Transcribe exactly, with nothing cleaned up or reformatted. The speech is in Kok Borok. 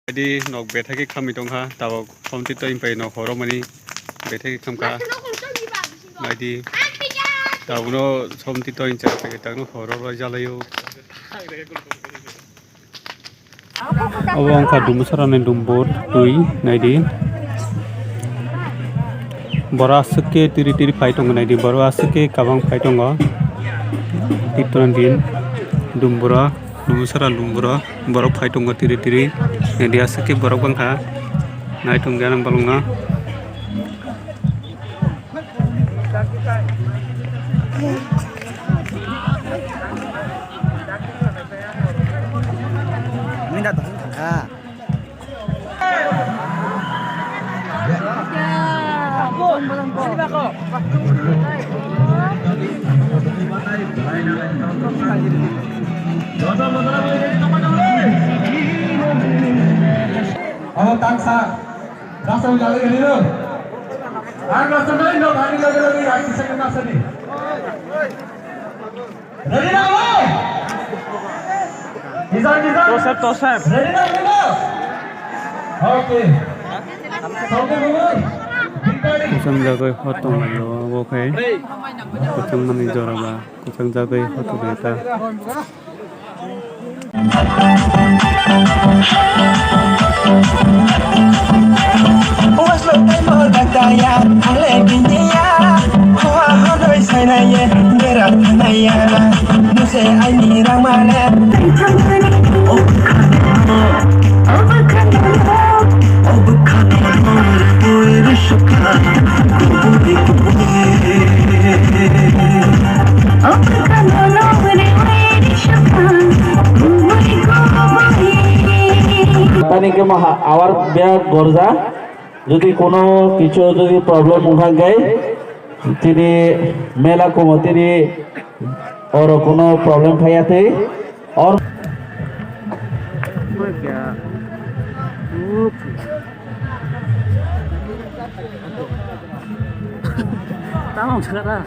Naidi nok bethai khe khamwi tongkha, tabok somtwi toying pai nok horokmani bethai khe khamkha. Naidi tabukno somtwi toying cha pai tangno horok rw jalaio. Obo wngkha Dumbusarani dumbur twi, naidi. Borok aswk khe tiri tiri phai tongo, naidi. Borok aswk khe kabang phai tongo. Tipra din dumbura, Dumbusara dumbura. Borok phai tongo tiri tiri. Naidi aswk khe borok bangkha. Naitung gana balwngno. Abo tangsa. Rasa ujali ini lo. Ang rasa nai lo, kami lagi lagi rasa saya rasa ni. Ready na lo? Izan, izan. Tosep, tosep. Ready na lo? Okay. Songke bubur. Victory. Kusam jagai hotong lo, okay. Kusam mani joraba. Kusam jagai hotong eta. Tani ke maha awar bia gorja, jodi kono kichu jodi problem wngkha khe, tini mela komo tini oro kono problem phaiya tei or Tamam, sekarang.